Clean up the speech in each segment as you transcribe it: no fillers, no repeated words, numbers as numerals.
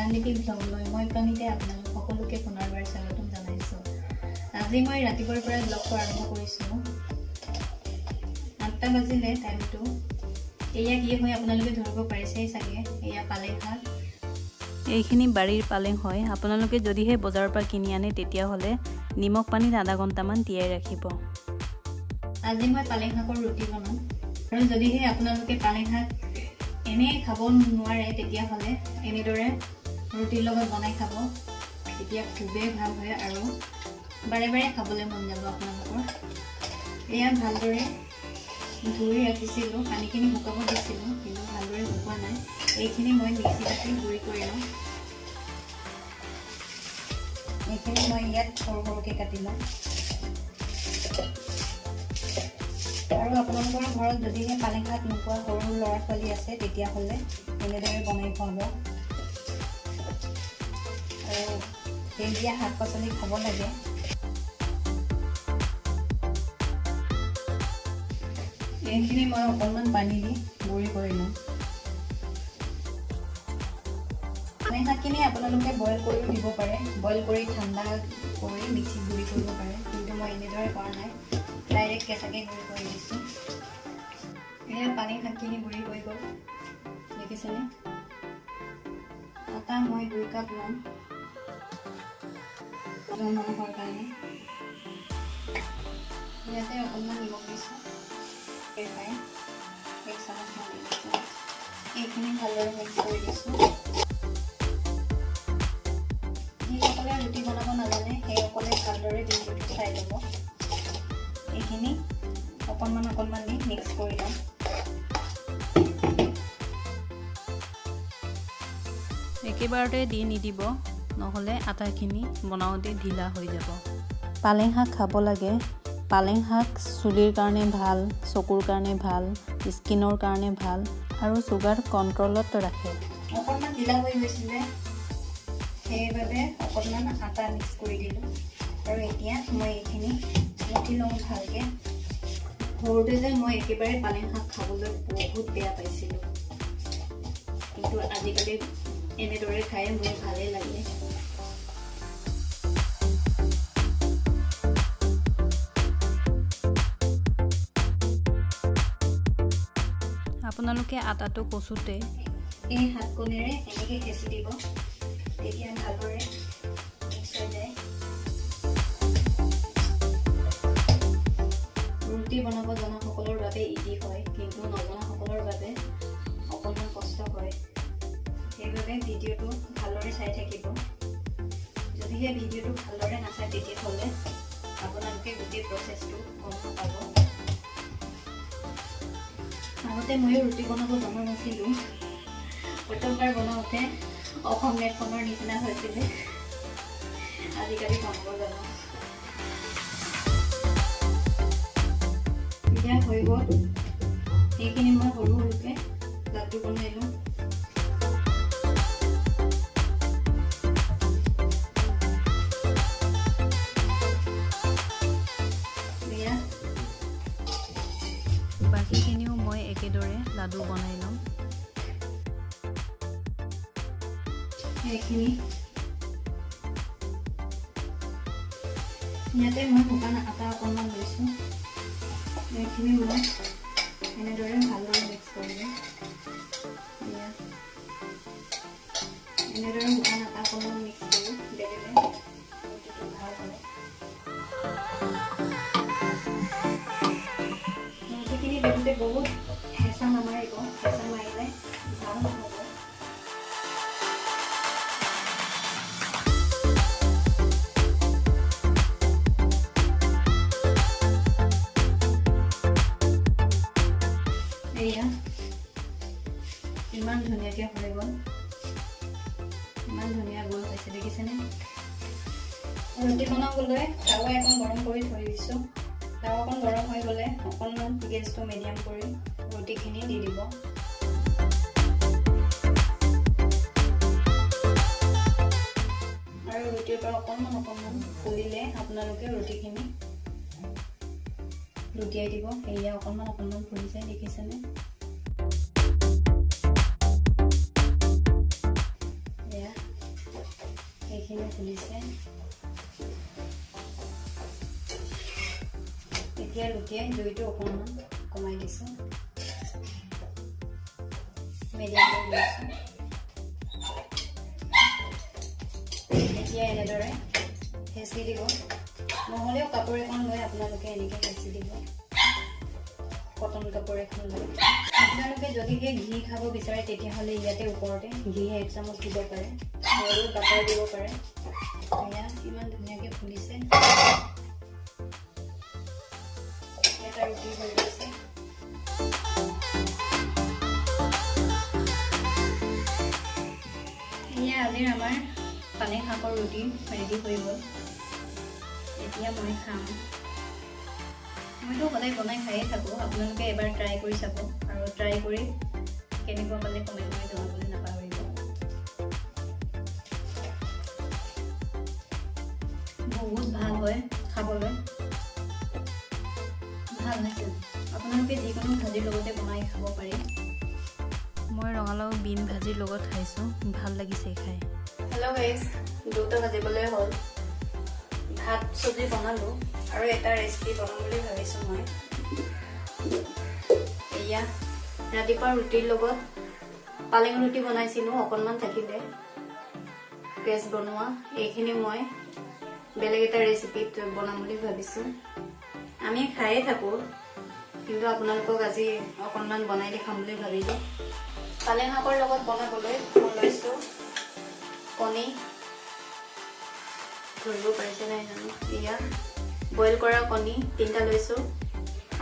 প্ৰাণলিপি ব্লগলৈ মই প্ৰণীতে আপোনালোক সকলোকে পুনৰবাৰ স্বাগতম জনাইছোঁ। আজি মই ৰাতিপুৱাৰ পৰাই ব্লগটো আৰম্ভ কৰিছোঁ। 8টা বাজিলে টাইমটো। এয়া কি হয় আপোনালোকে ধৰিব পাৰিছেই চাগে, এয়া পালেং শাক। এইখিনি বাৰীৰ পালেং হয়। আপোনালোকে যদিহে বজাৰৰ পৰা কিনি আনে তেতিয়াহ'লে নিমখ পানীত আধা ঘণ্টামান তিয়াই ৰাখিব। আজি মই পালেং শাকৰ ৰুটি বনাম। আৰু যদিহে আপোনালোকে পালেং শাক এনেই খাব নোৱাৰে তেতিয়াহ'লে এনেদৰে ৰুটিৰ লগত বনাই খাব, তেতিয়া খুবেই ভাল হয় আৰু বাৰে বাৰে খাবলৈ মন যাব আপোনালোকৰ। এয়া ভালদৰে ধুই ৰাখিছিলোঁ, পানীখিনি শুকাব দিছিলোঁ, কিন্তু ভালদৰে শুকোৱা নাই। এইখিনি মই মিক্সিত দি গুড়ি কৰি লওঁ। এইখিনি মই ইয়াত সৰু সৰুকৈ কাটি লওঁ। আৰু আপোনালোকৰ ঘৰত যদিহে পালেং শাক নোখোৱা সৰু ল'ৰা ছোৱালী আছে তেতিয়াহ'লে এনেদৰে বনাই খুৱাব। আৰু সেউজীয়া শাক পাচলি খাব লাগে। এইখিনি মই অকণমান পানী দি গুড়ি কৰি লওঁ। পালেং শাকখিনি আপোনালোকে বইল কৰিও দিব পাৰে, বইল কৰি ঠাণ্ডা কৰি মিক্সিত গুড়ি কৰিব পাৰে, কিন্তু মই এনেদৰে কৰা নাই, ডাইৰেক্ট কেঁচাকৈ গুড়ি কৰি দিছোঁ। এয়া পালেং শাকখিনি গুড়ি হৈ গ'ল, দেখিছেনে? আটা মই 2 কাপ ল'ম এজন মানুহৰ কাৰণে। ইয়াতে অকণমান নিমখ দিছোঁ, 1 চামুচমান দি দিছোঁ। এইখিনি ভালদৰে মিক্স কৰি দিছোঁ। যিসকলে ৰুটি বনাব নাজানে সেইসকলে ভালদৰে ভিডিঅ'টো চাই ল'ব। এইখিনি অকণমান অকণমান দি মিক্স কৰি ল'ম। একেবাৰতে দি নিদিব, নহ'লে আটাখিনি বনাওঁতে ঢিলা হৈ যাব। পালেং শাক খাব লাগে। পালেং শাক চুলিৰ কাৰণে ভাল, চকুৰ কাৰণে ভাল, স্কিনৰ কাৰণে ভাল আৰু চুগাৰ কণ্ট্ৰলত ৰাখে। অকণমান ঢিলা হৈ গৈছিলে, সেইবাবে অকণমান আটা মিক্স কৰি দিলোঁ। আৰু এতিয়া মই এইখিনি মুঠি লওঁ ভালকৈ। সৰুতে যে মই একেবাৰে পালেং শাক খাবলৈ বহুত বেয়া পাইছিলোঁ, কিন্তু আজিকালি এনেদৰে খাই মোৰ ভালেই লাগে। আপোনালোকে আটাটো কচোতে এই হাতখনেৰে এনেকৈ হেঁচি দিব, তেতিয়া ভালদৰে মিক্স হৈ যায়। ৰুটি বনাব জনাসকলৰ বাবে ইজি হয়, কিন্তু নজনাসকলৰ বাবে অকণমান কষ্ট হয়। সেইবাবে ভিডিঅ'টো ভালদৰে চাই থাকিব। যদিহে ভিডিঅ'টো ভালদৰে নাচায় তেতিয়াহ'লে আপোনালোকে গোটেই প্ৰচেছটো গম নাপাব। আগতে ময়ো ৰুটি বনাব জনা নাছিলোঁ, প্ৰথমবাৰ বনাওঁতে অসম মেপখনৰ নিচিনা হৈছিলে। আজিকালি বনাব জানো। এতিয়া হৈ গ'ল। এইখিনি মই সৰু সৰুকৈ লাডু বনাই লওঁ। বাকীখিনিও মই একেদৰে লাডু বনাই ল'ম। এইখিনি ইয়াতে মই শুকান আটা অকণমান লৈছোঁ। এইখিনি মই এনেদৰে ভালদৰে মিক্স কৰিলোঁ। এনেদৰে শুকান আটা অকণমান মিক্স কৰি বেলিলে ৰুটিটো ভাল হয়। ৰুটিখিনি বেলোতে বহুত হেঁচা নামাৰিব, হেঁচা মাৰিলে ভাল নহ'ব। এয়া ইমান ধুনীয়াকৈ হৈ গ'ল, ইমান ধুনীয়া গোল হৈছে, দেখিছেনে? ৰুটি বনাবলৈ তাৱা এখন গৰম কৰি থৈ দিছোঁ। তাৱাখন গৰম হৈ গ'লে অকণমান গেছটো মিডিয়াম কৰি ৰুটিখিনি দি দিব। আৰু ৰুটিৰ পৰা অকণমান অকণমান ফুলিলে আপোনালোকে ৰুটিখিনি লুটিয়াই দিব। এয়া অকণমান অকণমান ফুলিছে, দেখিছেনে? এয়া এইখিনি ফুলিছে। এতিয়া লুটিয়াই জুইটো অকণমান কমাই দিছোঁ, মিডিয়াম কৰি দিছোঁ। এতিয়া এনেদৰে হেঁচি দিব, নহ'লেও কাপোৰ এখন লৈ আপোনালোকে এনেকৈ হেঁচি দিব, কটন কাপোৰ এখন লৈ। আপোনালোকে যদিহে ঘি খাব বিচাৰে, তেতিয়াহ'লে ইয়াতে ওপৰতে ঘি এক চামুচ দিব পাৰে আৰু বাটাৰ দিব পাৰে। এয়া ইমান ধুনীয়াকৈ ফুলিছে, এটা ৰুটি হৈ গৈছে। এয়া আজিৰ আমাৰ পালেং শাকৰ ৰুটি ৰেডি হৈ গ'ল। এতিয়া মই খাম। মইতো সদায় বনাই খায়ে থাকোঁ, আপোনালোকে এবাৰ ট্ৰাই কৰি চাব আৰু ট্ৰাই কৰি কেনেকুৱা পালে কমেণ্ট কৰি জনাবলৈ নাপাহৰিব। বহুত ভাল হয় খাবলৈ, ভাল হৈছে। আপোনালোকে যিকোনো ভাজিৰ লগতে বনাই খাব পাৰে। মই ৰঙালাও বিন ভাজিৰ লগত খাইছোঁ, ভাল লাগিছে খাই। হেল্ল' গাইজ, 2টা বাজিবলৈ হ'ল। ভাত চব্জি বনালোঁ আৰু এটা ৰেচিপি বনাম বুলি ভাবিছোঁ মই। এয়া ৰাতিপুৱা ৰুটিৰ লগত পালেং ৰুটি বনাইছিলোঁ, অকণমান থাকিলে পেষ্ট বনোৱা। এইখিনি মই বেলেগ এটা ৰেচিপিত বনাম বুলি ভাবিছোঁ। আমি খায়ে থাকোঁ, কিন্তু আপোনালোকক আজি অকণমান বনাই দেখাম বুলি ভাবিলোঁ। পালেং শাকৰ লগত বনাবলৈ মই লৈছোঁ কণী, ধৰিব পাৰিছে নাই জানো। এয়া বইল কৰা কণী 3টা লৈছোঁ,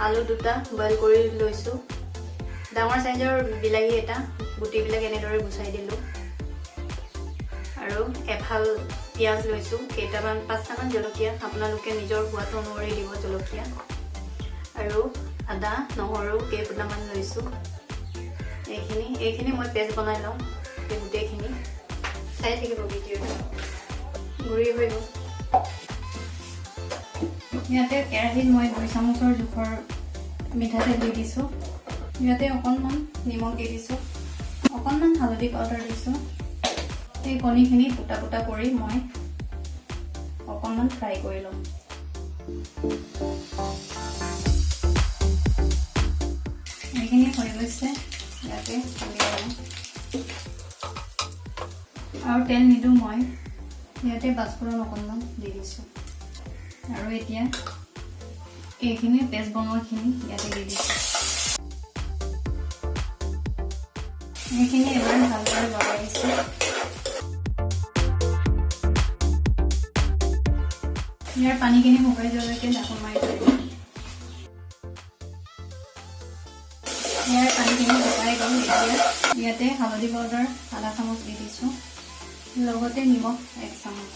আলু 2টা বইল কৰি লৈছোঁ, ডাঙৰ চাইজৰ বিলাহী এটা গুটিবিলাক এনেদৰে গুচাই দিলোঁ, আৰু এফাল পিঁয়াজ লৈছোঁ, কেইটামান 5টামান জলকীয়া, আপোনালোকে নিজৰ সোৱাদ অনুসৰি দিব জলকীয়া, আৰু আদা নহৰু কেইফুটামান লৈছোঁ। এইখিনি মই পেষ্ট বনাই লওঁ। এই গোটেইখিনি চাই থাকিব ভিডিঅ'টো। গুড়ি হৈ গ'ল। ইয়াতে কেৰাহীত মই 2 চামুচৰ জোখৰ মিঠাতেল দি দিছোঁ। ইয়াতে অকণমান নিমখ দি দিছোঁ, অকণমান হালধি পাউডাৰ দিছোঁ। এই কণীখিনি ফুটা ফুটা কৰি মই অকণমান ফ্ৰাই কৰি ল'ম। এইখিনি হৈ গৈছে, ইয়াতে আৰু তেল নিদিওঁ মই, ইয়াতে পাঁচফোৰণ অকণমান দি দিছোঁ। আৰু এতিয়া এইখিনি পেষ্ট বনোৱাখিনি ইয়াতে দি দিছোঁ। এইখিনি এবাৰ ভালদৰে লগাই দিছোঁ। ইয়াৰ পানীখিনি শুকাই যোৱালৈকে ঢাকোন মাৰি থৈ দিম। ইয়াৰ পানীখিনি শুকাই গ'ল। এতিয়া ইয়াতে হালধি পাউডাৰ আধা চামুচ দি দিছোঁ, লগতে নিমখ 1 চামুচ।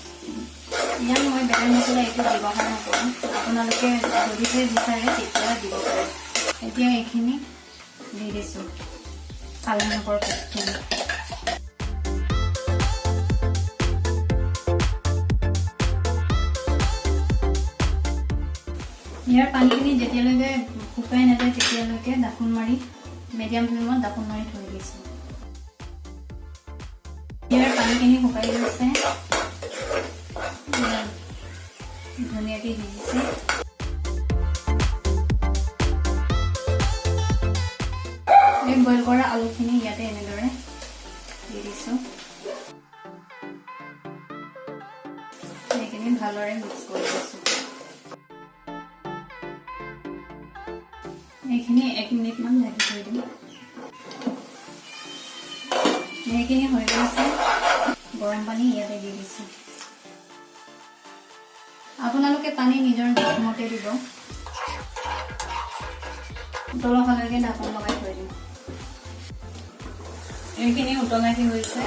ইয়াত মই বেলেগ মছলা একো ব্যৱহাৰ নকৰোঁ, আপোনালোকে যদিহে বিচাৰে তেতিয়া দিব পাৰে। এতিয়া এইখিনি দি দিছোঁ পালেং শাকৰ পেষ্টখিনি। ইয়াৰ পানীখিনি যেতিয়ালৈকে শুকাই নাযায় তেতিয়ালৈকে ঢাকোন মাৰি মিডিয়াম ফ্লেমত ঢাকোন মাৰি থৈ দিছোঁ। ইয়াৰ পানীখিনি শুকাই গৈছে, ধুনীয়াকৈ সিজিছে। এই বইল কৰা আলুখিনি ইয়াতে এনেদৰে দি দিছোঁ। সেইখিনি ভালদৰে মিক্স কৰি দিছোঁ। এইখিনি 1 মিনিটমান ঢাকি থৈ দিম। এইখিনি হৈ গৈছে। গৰম পানী ইয়াতে দি দিছোঁ। আপোনালোকে পানী নিজৰ জোখমতে দিব। উতলালৈকে ঢাকোন লগাই থৈ দিম। এইখিনি উতলাহি হৈছে।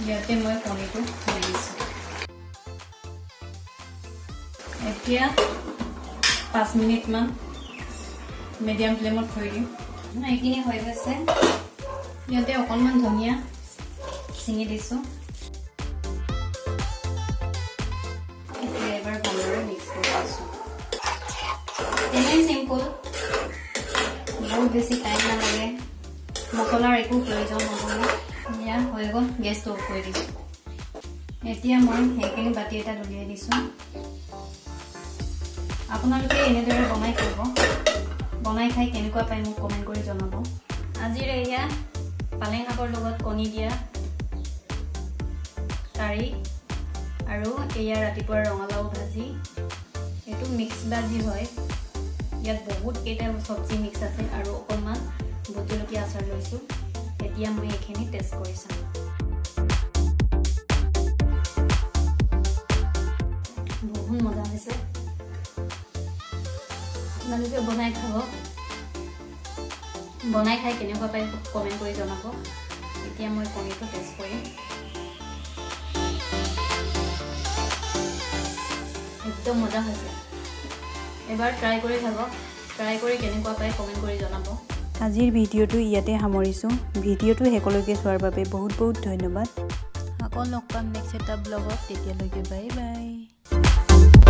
ইয়াতে মই কণীটো দি দিছোঁ। এতিয়া 5 মিনিটমান মিডিয়াম ফ্লেমত থৈ দিম। এইখিনি হৈ গৈছে। ইয়াতে অকণমান ধনিয়া ছিঙি দিছোঁ। এতিয়া এবাৰ ভালদৰে মিক্স কৰি দিছোঁ। তেনেই চিম্পল, বহুত বেছি টাইম নালাগে, মছলাৰ একো প্ৰয়োজন নহয়। এয়া হৈ গ'ল, গেছটো অফ কৰি দিছোঁ। এতিয়া মই সেইখিনি বাতি এটাত উলিয়াই দিছোঁ। আপোনালোকে এনেদৰে বনাই খাব। বনাই খাই কেনেকুৱা পায় মোক কমেণ্ট কৰি জনাব। আজিৰ এয়া পালেং শাকৰ লগত কণী দিয়া কাৰী আৰু এয়া ৰাতিপুৱা ৰঙালাও ভাজি। এইটো মিক্স ভাজি হয়, ইয়াত বহুত কেইটা চব্জি মিক্স আছে আৰু অকণমান ভোট জলকীয়া আচাৰ লৈছোঁ। এতিয়া মই এইখিনি টেষ্ট কৰি চাম। বহুত মজা হৈছে, আপোনালোকে বনাই খাব। বনাই খাই কেনেকুৱা পায় কমেণ্ট কৰি জনাব। এতিয়া মই কণীটো টেষ্ট কৰিম। একদম মজা হৈছে, এবাৰ ট্ৰাই কৰি খাব। ট্ৰাই কৰি কেনেকুৱা পায় কমেণ্ট কৰি জনাব। আজিৰ ভিডিঅ'টো ইয়াতে সামৰিছোঁ। ভিডিঅ'টো শেষলৈকে চোৱাৰ বাবে বহুত বহুত ধন্যবাদ। আকৌ লগ পাম নেক্সট এটা ব্লগত, তেতিয়ালৈকে বাই বাই।